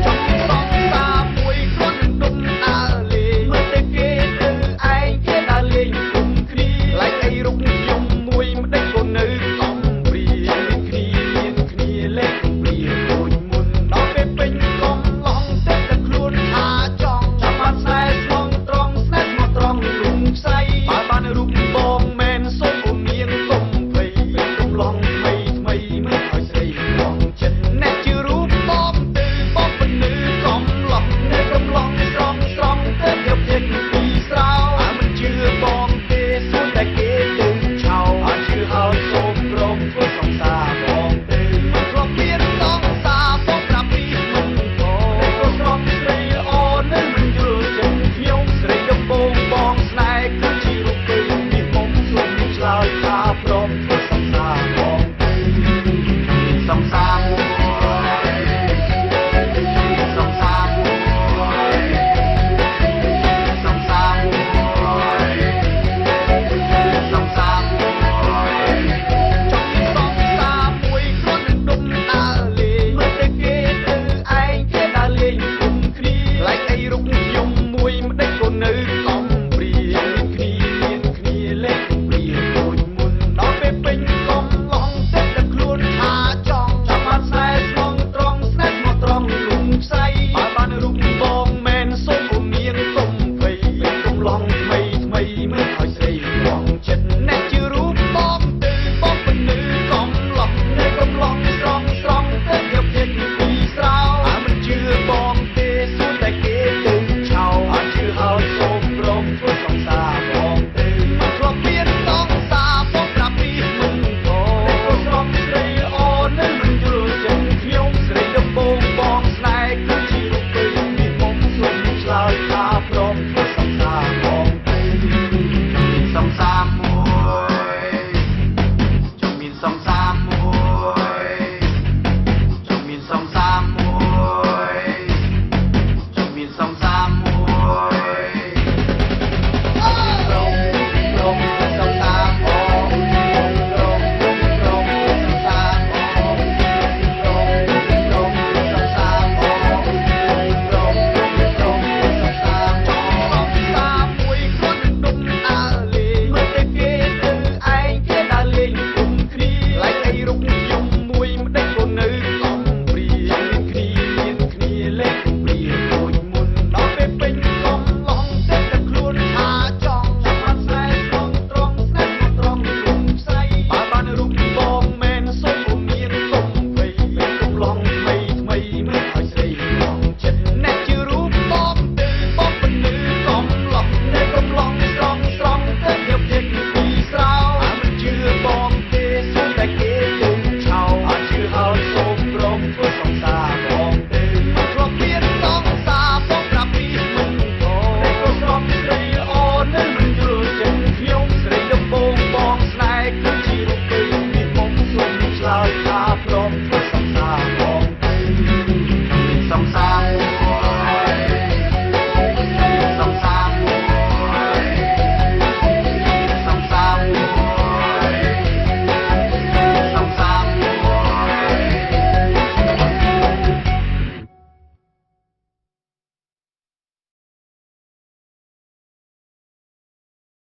ចង់សងសាមួយខ្លួននឹងដុំដើរលេងមើលតែគេទៅឯងគេដើរលេងគុំគ្នាឡែកអីរុកខ្ញុំមួយម្ដេចក៏នៅកំព្រាមានគ្នាមានគ្នាលេងកំព្រាដូចមុនដល់ពេលពេញកំឡងទៅតែខ្លួនថាចង់ចង់បានស្នេហ៍ស្មងត្រង់ស្នេហ៍ស្មោះត្រង់លំផ្សៃបើបានរូបបងមែនសូមអូននាងកុំភ័យកំឡងថ្មីថ្មីមិនឲ្យស្រីឡងចិត្តអ្នកជារូបបងទៅបងពន្លឺកំឡោះអ្នកកំឡងស្រង់ស្រង់ទៅយកចេញពីស្រោបើមិនជឿបងទេសួរតែគេទៅឆោអត់ជឿហើយសូមព្រមធ្វើសង្សារបងទៅមិនធ្លាប់មានសង្សារបងប្រាប់ពីមិនក៏ក៏ស្រស់ស្រីល្អនៅមិនយល់ចិត្តខ្ញុំស្រីដំបងបងស្នេហ៍គឺជារូបទៅនេះមុំសូមឆ្លើយថាព្រមធ្វើសង្សារបងទៅសង្សារ